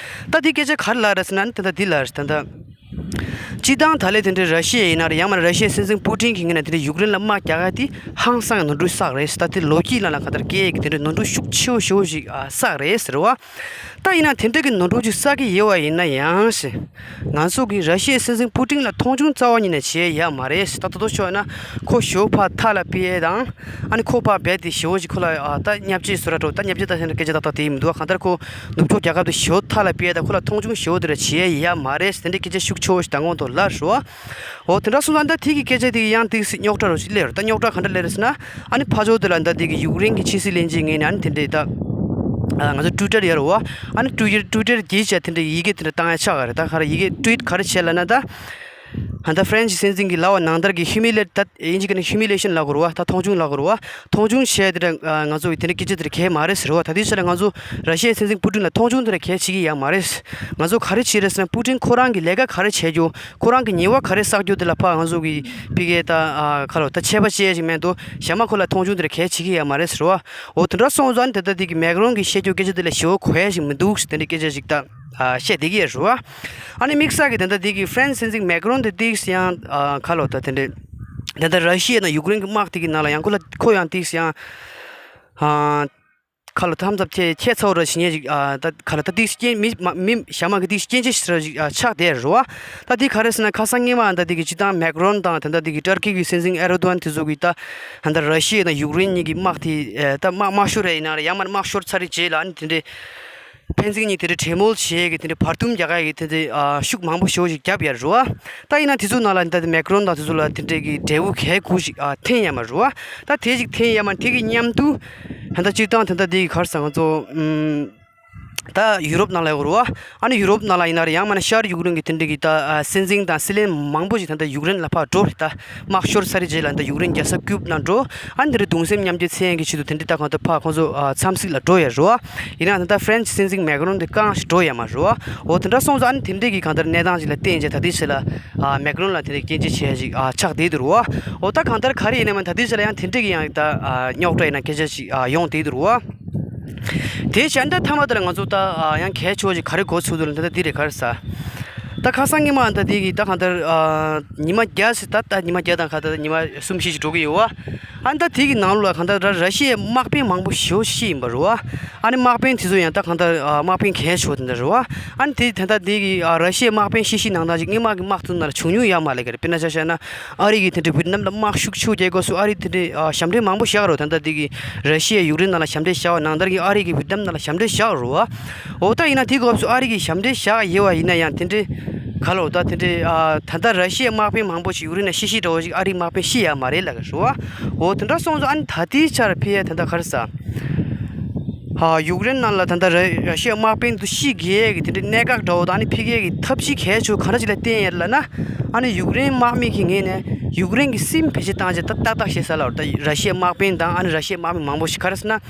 ད་དེ་སྐད་ཆ་ག་རེ་ལབ་རེད་ཟེར་ན། ཨ་ནི་ད་ལྟ་འདི་ལབ་རེད། ད་ལྟ་སྤྱིར་བཏང་ད་ལས་དེ་འདྲའི་ར་ཤི་ཡ་ཡིན་ན་རེད། ཡང་མིན་ན་ར་ཤི་ཡའི་སྲིད་འཛིན་པུ་ཏིན་གྱི་ངོས་ནས་དེ་འདྲའི་ཡུཀ་རེན་ལ་དམག་རྒྱག་ཡ་དེ་ཧང་སང་གི་ནོར་འཁྲུལ་བསགས་རེད། ད་དེ་ལོ་རྒྱུས་ནང་ལ་གང་ལྟར་སྐྱེ་ཡས་ཀྱི་དེ་འདྲའི་ནོར་འཁྲུལ་ཤུགས་ཆེ་བོ་ཞེ་བོ་ཞིག་ཨ་བསགས་རེད་ཟེར་བ། ད་ཡིན་ན་དེ་འདྲ་གི་ནོར་འཁྲུལ་ཅིག་བསགས་ཀྱི་ཡོད་པ་ཡིན་ན་ཡང་ཞེ། ང་ཚོ་གིས་ར་ཤི་ཡའི་སྲིད་འཛིན་པུ་ཏིན་ལ་མཐོང་ཆུང་རྩ་བ་ཉིད་ནས་བྱེད་ཡ་ཡོད་མ་རེད་ཟེར། ད་ལྟ་དུས་ཚོད་ན་ཁོ་ཞེ་བོ་ཕར་མཐའ་ལ་ཕེབས་ཡས་དང་། ཨ་ནི་ཁོ་ཕར་རྦད་དེ་ཞེ་བོ་ཞིག་ཁོ་ལ་ཨ་ད་བརྙས་བཅོས་བཟོ་འདྲ་འདྲ་བོ། ད་བརྙས་བཅོས་ད་ཟེར་ན་སྐད་ཆ་ཏག་ཏག་དེ་ཡིན་མི་འདུག་བ། གང་ལྟར་ཁོ་ནུབ་ཕྱོགས་རྒྱལ་ཁབ་དེ་ཞེ་བོ་མཐའ་ལ་ཕེབས་ཡས་དང་། ཁོ་ལ་མཐོང་ཆུང་ཞེ་བོ་དེ་འདྲ་བྱེད་ཡ་ཡོད་མ་རེད་ཟེར། དེ་འདྲའི་སྐད་ཆ་ཤུགས་ཆེ་བོ་ཞིག་མདང་དགོང་དུ་ལབ་རེད་བ། འོ་དེ་འདྲ་སོང་ཙང་ད་དེ་གི་སྐད་ཆ་དེ་གི་ཡང་ཏོག་ཙམ་རྙོག་དྲ་རོ་ཞིག་སླེབས་རེད། ད་རྙོག་དྲ་ག་འདྲ་སླེབས་རེད་ཟེར་ན། ཨ་ནི་ཕར་ཕྱོགས་དེ་ལ་ད་དེ་གི་ཡུཀ་རེན་གྱི་ཕྱི་སྲིད་བློན་ཆེན་ངོས་ནས་ཨ་ནི་དེ་འདྲའི་ད་ཨ་ང་ཚོ་ཊུའི་ཊར་ཡོད་རེད་བ། ཨ་ནི་ཊུའི་ཊར་ཊུའི་ཊར་བརྒྱུད་བྱས་དེ་འདྲའི་ཡི་གེ་དེ་འདྲ་བཏང་ཡ་ཆགས་ཀྱི་རེད། ད་ག་རེ་ཡི་གེ་ཊུའིཊ་ག་རེ་བྱས་ལབ་ན། ད་ད་ཧྥ་རན་སི་སྲིད་འཛིན་གྱིས་ལབ་པ་ནང་ལྟར་གྱི་ཧིའུ་མི་ལེཊ། ད་དབྱིན་ཇི་སྐད་ནས་ཧིའུ་མི་ལེ་ཤན་ལབ་དགོས་རེད་བ། ད་མཐོང་ཆུང་ལབ་དགོས་རེད་བ། མཐོང་ཆུང་བྱས་དེ་འདྲ་ང་ཚོ་གི་དེ་འདྲ་སྐད་ཆ་དེ་འདྲ་གལ་མ་རེད་ཟེར་བ། ད་དེའི་ཆ་ལ་ང་ཚོ་ར་ཤི་ཡའི་སྲིད་འཛིན་པུ་ཏིན་ལ་མཐོང་ཆུང་དེ་འདྲ་གལ་བྱེད་ཀྱི་ཡོད་མ་རེད། ང་ཚོ་ག་རེ་བྱེད་རེད་ཟེར་ན། པུ་ཏིན་ཁོ་རང་གི་ལས་ཀ་ག་རེ་བྱེད་རྒྱུ། ཁོ་རང་གི་ཉེས་པ་ག་རེ་བསགས་རྒྱུ་དེ་ལ་ཕར་ང་ཚོ་གི་ཕ་གིར་ད་ཨ་ག་ལ་ད་ཆད་པ་བཅད་ཅིག་མེད་དོ། གཞན་མ་ཁོ་ལ་མཐོང་ཆུང་དེ་འདྲ་གལ་བྱེད་ཀྱི་ཡོད་མ་རེད་ཟེར་བ། འོ་དེ་འདྲ་སོང་ཙང་ད་ལྟ་དེ་གི་མེག་རོན་གྱིས་བཤད་རྒྱུ་སྐད་ཆ་དེ་ལ་ཞེ་བོ་གོ་ཡ་ཞིག་མི་འདུག་ཟེར་དེ་འདྲའི་སྐད་ཆ་ཞིག་ད་ཨ་བཤད་བསྡད་ཀྱི་ཡོད་རེད་བ། ཨ་ནི་དམིགས་བསལ་གྱི་ད་ལྟ་དེ་གི་ཧྥ་རན་སི་སྲིད་འཛིན་མེག་རོན་དེ་ཏིག་ཡང་ཨ་ག་ལ་ད་དེ་འདྲའི་ད་ལྟ་ར་ཤི་ཡ་དང་ཡུཀ་རེན་གྱི་དམག་དེ་གི་ནང་ལ་ཡང་ཁོ་ལ་ཁོ་ཡང་ཏིག་ཡང་ཨ་ག་ལ་ད་ཧམ་ཚབ་ཁྱད་ཁྱད་མཚར་བོ་ར་བྱེད་མཁན་ཞིག་ཨ་ད་ག་ལ་ད་ཏིག་རྐྱེན་མི་མ་མི་གཞན་མ་གི་ཏིག་རྐྱེན་ཅི་ཞིག་ར་ཞིག་ཨ་ཆགས་བསྡད་རེད་བ། ད་དེ་ག་རེ་ཟེར་ན། ཁ་སང་སྔོན་མ་ད་དེ་གི་སྤྱིར་བཏང་མེག་རོན་དང་ད་ལྟ་དེ་གི་ཏར་ཀི་གི་སྲིད་འཛིན་ཨེར་རྡོ་ཨན་དེ་ཚོ་གི་ད་ད་ལྟ་ར་ཤི་ཡ་དང་ཡུཀ་རེན་གཉིས་ཀྱི་དམག་དེ་ཨ་ད་དམག་དམག་ཤོར་རེད་ཡིན་ན་རེད། ཡང་མིན་ན་དམག་ཤོར་ཚར་རེད་རྗེས་ལ་ཨ་ནི་དེ་འདྲའི་ཕན་ཚུན་གཉིས་དེ་འདྲའི་གྲོས་མོལ་བྱེད་ཀྱི་དེ་འདྲའི་བར་འདུམ་རྒྱག་ཡ་གི་དེ་འདྲའི་ཨ་ཤུགས་མང་པོ་ཞེ་པོ་ཞིག་བརྒྱབ་ཡ་རེད་བ། ད་ཡིན་ན་དེ་ཚོ་ནང་ལ་ད་ལྟ་མེག་རོན་དང་དེ་ཚོ་ལ་དེ་འདྲའི་གི་འབྲས་བུ་གལ་དགུ་ཞིག་ཨ་འཐེན་ཡ་མ་རེད་བ། ད་དེ་ཞིག་འཐེན་ཡ་མ་དེ་གི་མཉམ་དུ་ད་ལྟ་སྤྱིར་བཏང་ད་ལྟ་དེ་གི་ག་རེ་ཟེར་ང་ཚོ་ཨམ། ད་ཡུ་རོབ་ནང་ལ་ཡོད་རེད་བ། ཨ་ནི་ཡུ་རོབ་ནང་ལ་ཡིན་ན་རེད། ཡང་མིན་ན་ཤར་ཡུཀ་རེན་གྱི་དེ་འདྲ་གི་ད་ཨ་སྲིད་འཛིན་དང་སྲིད་བློན་མང་པོ་ཞིག་ད་ལྟ་ཡུཀ་རེན་ལ་ཕར་འགྲོ་རེད། ད་དམག་ཤོར་ཚར་རེད་རྗེས་ལ་ད་ཡུཀ་རེན་རྒྱལ་ས་ཀིབ་ནང་འགྲོ། ཨ་ནི་དེ་འདྲ་གདུང་སེམས་མཉམ་སྐྱེད་མཚོན་ཡས་ཀྱི་ཆེད་དུ་དེ་འདྲ་ད་གང་ལྟར་ཕར་ཁོང་ཚོ་ཨ་འཚམས་གཟིགས་ལ་འགྲོ་ཡ་རེད་བ། ཡིན་ན་ད་ལྟ་ཧྥ་རན་སི་སྲིད་འཛིན་མེག་རོན་དེ་གང་ཞིག་འགྲོ་ཡ་མ་རེད་བ། འོ་དེ་འདྲ་སོང་ཙང་ཨ་ནི་དེ་འདྲ་གི་གང་ལྟར་གནས་སྟངས་ཅིག་ལ་བརྟེན་བྱས་ད་ལྟའི་ཆ་ལ་ཨ་མེག་རོན་ལ་དེ་འདྲ་སྐྱོན་བརྗོད་བྱེད་ཡ་ཞིག་ཨ་ཆགས་བསྡད་འདུག་རེད་བ། འོ་ད་གང་ལྟར་ག་རེ་ཡིན་ན་མིན་ད་ལྟའི་ཆ་ལ་ཡང་དེ་འདྲ་གི་ཡང་ད་ཨ་རྙོག་དྲ་ཡིན་ན་སྐད་ཆ་ཞིག་ཨ་ཡོང་བསྡད་འདུག་རེད་བ། དེ་བྱས་ད་མཐའ་མ་དེ་ལ་ང་ཚོ་ད་ཨ་ཡང་གལ་ཆེ་བ་ཞིག་ག་རེ་གོ་ཚུགས་འདུག་ལབ་ན། ད་འདི་རེད། ག་རེ་ཟ། ད་ཁ་སང་ཉི་མ་ད་དེ་གི་ད་གང་ལྟར་ཨ་ཉི་མ་བརྒྱ་ཟེར། ད་ད་ཉི་མ་བརྒྱ་དང་ག་ད་ཉི་མ་གསུམ་བཞི་ཞིག་འགྲོ་གི་ཡོད་བ། ཨ་ནི་ད་དེ་གི་ནང་ལོགས་ལ་གང་ལྟར་ར་ཤི་ཡའི་དམག་དཔོན་མང་པོ་ཞེ་པོ་ཤི་ཡིན་པ་རེད་བ། ཨ་ནི་དམག་དཔོན་དེ་ཚོ་ཡང་ད་གང་ལྟར་ཨ་དམག་དཔོན་གལ་ཆེ་བ་དེ་འདྲ་རེད་བ། ཨ་ནི་དེ་ད་ལྟ་དེ་གི་ཨ་ར་ཤི་ཡའི་དམག་དཔོན་ཤི་ཤི་ནང་ད་ཅིག་སྔོན་མ་གི་དམག་དེ་ཚོ་ནང་ལ་བྱུང་མྱོང་ཡོད་མ་རེད་ག་རེད། དཔེར་ན་ཆ་བཞག་ན་ཨ་རི་གི་དེ་འདྲ་ཝི་ཡེ་ནམ་ལ་དམག་ཤུགས་ཆེ་བའི་སྐབས་སུ་ཨ་རི་དེ་འདྲའི་ཨ་ཞབས་འདྲེན་མང་པོ་བཞག་རོ། ད་ལྟ་དེ་གི་ར་ཤི་ཡས་ཡུཀ་རེན་ནང་ལ་ཞབས་འདྲེན་བཞག་པ་ནང་ལྟར་གྱི་ཨ་རི་གིས་ཝི་ཡེ་ནམ་ནང་ལ་ཞབས་འདྲེན་བཞག་རོ། འོ་ད་ཡིན་ན་དེའི་སྐབས་སུ་ཨ་རི་གིས་ཞབས་འདྲེན་བཞག་ཡོད་པ་ཡིན་ན་ཡང་དེ་འདྲའི་ག་ལོ་ད་དེ་འདྲའི་ཨ་ད་ལྟ་ར་ཤི་ཡའི་དམག་དཔོན་མང་པོ་ཞིག་ཡུཀ་རེན་ནང་ཤི་ཤི་འདྲ་བོ་ཞིག་ཨ་རིའི་དམག་དཔོན་ཤི་ཡོད་མ་རེད་ལབ་རོ། འོ་དེ་འདྲ་སོང་ཙང་ཨ་ནི་ད་ལྟའི་ཆར་ཕི་ཡ་ད་ལྟ་ག་རེ་ཟ། ཨ་ཡུཀ་རེན་ནང་ལ་ད་ལྟ་ར་ར་ཤི་ཡའི་དམག་དཔོན་དུ་ཤི་རྒྱུ་གི་དེ་འདྲའི་གནད་འགག་འདྲ་བོ་དང་ཨ་ནི་ཕི་གའི་གི་ཐབས་ཤེས་གལ་ཆེ་བ་ག་འདྲ་ཅིག་ལ་བརྟེན་ཡོད་ལབ་ན། ཨ་ནི་ཡུཀ་རེན་དམག་མི་གི་ངོས་ནས་ཡུཀ་རེན་གི་སིམ་བེད་སྤྱོད་བཏང་བྱས་ད་ཏག་ཏག་བྱས་ས་ལ། ད་ར་ཤི་ཡའི་དམག་དཔོན་དང་ཨ་ནི་ར་ཤི་ཡའི་དམག་མི་མང་པོ་ཞིག་ག་རེ་ཟེར་ན།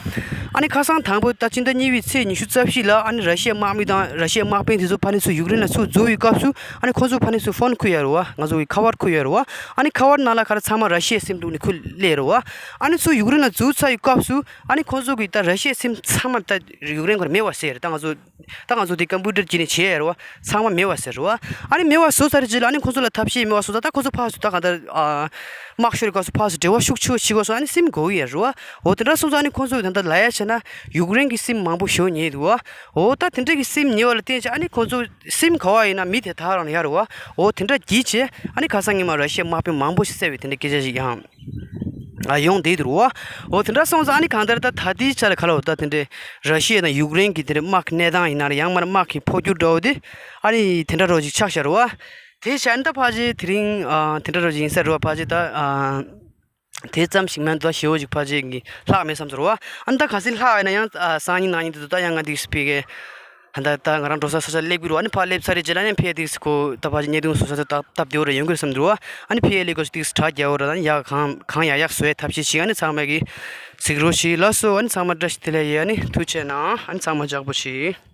ཨ་ནི་ཁ་སང་དང་པོ་ད་སྤྱི་ཟླ་གཉིས་པའི་ཚེས་ཉི་ཤུ་རྩ་བཞི་ལ་ཨ་ནི་ར་ཤི་ཡའི་དམག་མི་དང་ར་ཤི་ཡའི་དམག་དཔོན་དེ་ཚོ་ཕ་ནི་ཚུར་ཡུཀ་རེན་ལ་ཚུར་འཛུལ་བའི་སྐབས་སུ་ཨ་ནི་ཁོ་ཚོ་ཕ་ནི་ཚུར་ཕོན་ཁུར་ཡོད་རེད་བ། ང་ཚོ་གི་ཁ་པར་ཁུར་ཡོད་རེད་བ། ཨ་ནི་ཁ་པར་ནང་ལ་ག་རེ་ཚང་མ་ར་ཤི་ཡའི་སིམ་བླུགས་ནས་ཁུར་སླེབས་རེད་བ། ཨ་ནི་ཚུར་ཡུཀ་རེན་ལ་འཛུལ་ཚར་བའི་སྐབས་སུ་ཨ་ནི་ཁོ་ཚོ་གི་ད་ར་ཤི་ཡའི་སིམ་ཚང་མ་ད་ཡུཀ་རེན་ཁོར་མེད་པ་བཟོས་རེད། ད་ང་ཚོ་ད་ང་ཚོ་དེ་ཀམ་པུ་ཊར་བརྒྱུད་ནས་བྱས་ཡོད་རེད་བ། ཚང་མ་མེད་པ་བཟོས་རེད་བ། ཨ་ནི་མེད་པ་བཟོས་ཚར་རྗེས་ལ་ཨ་ནི་ཁོ་ཚོ་ལ་ཐབས་ཤེས་མེད་པ་བཟོས་ཚར། ད་ཁོ་ཚོ་ཕར་ཚུར་ད་གང་ལྟར་ཨ་དམག་ཤོར་བའི་སྐབས་སུ་ཕར་ཚུར་འབྲེལ་བ་ཤུགས་ཆེ་བ་བྱེད་དགོས་སོང་། ཨ་ནི་སིམ་དགོས་ཀྱི་ཡོད་རེད་བ། འོ་དེ་འདྲ་སོང་ཙང་ཨ་ནི་ཁོ་ཚོས་ད་ལྟ་ལབ་ཡ་བྱས་ན་ཡུཀ་རེན་གྱི་སིམ་མང་པོ་ཞེ་པོ་ཉོས་འདུག་བ། འོ་ད་དེ་འདྲ་གི་སིམ་ཉོས་པ་ལ་བརྟེན་བྱས་ཨ་ནི་ཁོ་ཚོ་སིམ་ག་བ་ཡིན་ན་མི་དེ་དག་རང་ལ་ཡོད་རེད་བ། འོ་དེ་འདྲ་བགྱིས་བྱས་ཨ་ནི་ཁ་སང་ཉི་མ་ར་ཤི་ཡའི་དམག་དཔོན་མང་པོ་ཞིག་བསད་པའི་དེ་འདྲ་སྐད་ཆ་ཞིག་ཡང་ཨ་ཡོང་བསྡད་འདུག་བ། འོ་དེ་འདྲ་སོང་ཙང་ཨ་ནི་གང་ལྟར་ད་ད་ལྟའི་ཆ་ལ་ག་ལ་འོ་ད་དེ་འདྲའི་ར་ཤི་ཡ་དང་ཡུཀ་རེན་གྱི་དེ་འདྲའི་དམག་གི་གནས་སྟངས་ཡིན་ན་རེད། ཡང་མིན་ན་དམག་གི་འཕོ་འགྱུར་འདྲ་བོ་དེ་ཨ་ནི་དེ་འདྲ་འདྲ་བོ་ཞིག་ཆགས་བཞག་རེད་བ། དེ་བྱས་ཨ་ནི་ད་ཕལ་ཆེར་དེ་རིང་ཨ་དེ་འདྲ་འདྲ་བོ་ཞིག་ཡིན་ས་རེད་བ། ཕལ་ཆེར་ད་ཨ་དེ་ཙམ་ཞིག་མིན་འདུག་ཞེ་པོ་ཞིག་ཕལ་ཆེར་གི་ལྷག་མེད་བསམ་ཚོར་བ། ཨ་ནི་ད་ག་ཚོད་ལྷག་ཡོད་ན་ཡང་ཨ་སང་ཉིན་གནངས་ཉིན་དེ་ཚོ་ད་ཡང་ང་འདི་སྤེལ་གི་ད་ད་ང་རང་འགྲོ་ས་ས་ཆ་སླེབས་ཀྱི་རེད་བ། ཨ་ནི་ཕར་སླེབས་ཚར་རེད་རྗེས་ལ་ཨ་ནི་ཕར་འདི་ཁོ་ད་ཕལ་ཆེར་བརྙན་ཐུང་བཟོ་ས་ཚོ་སྟབས་སྟབས་བདེ་བོ་རེ་ཡོང་གི་རེད་བསམ་འདུག་བ། ཨ་ནི་ཕར་སླེབས་དགོས་ས་འདི་དྲ་རྒྱག་འོ་ར། ད་ཡག་གང་གང་ཡག་ཡག་བཟོ་ཡའི་ཐབས་ཤེས་ཤིག་ཨ་ནི་ཚང་མ་གི་གཟིགས་རོགས་ཞུ་ལགས་སོ། ཨ་ནི་ཚང་མ་བཀྲ་ཤིས་བདེ་ལེགས་ཡོད། ཨ་ནི་ཐུགས་རྗེ་གནང་། ཨ་ནི་ཚང་མ་ལྕགས་པོ་བྱེད།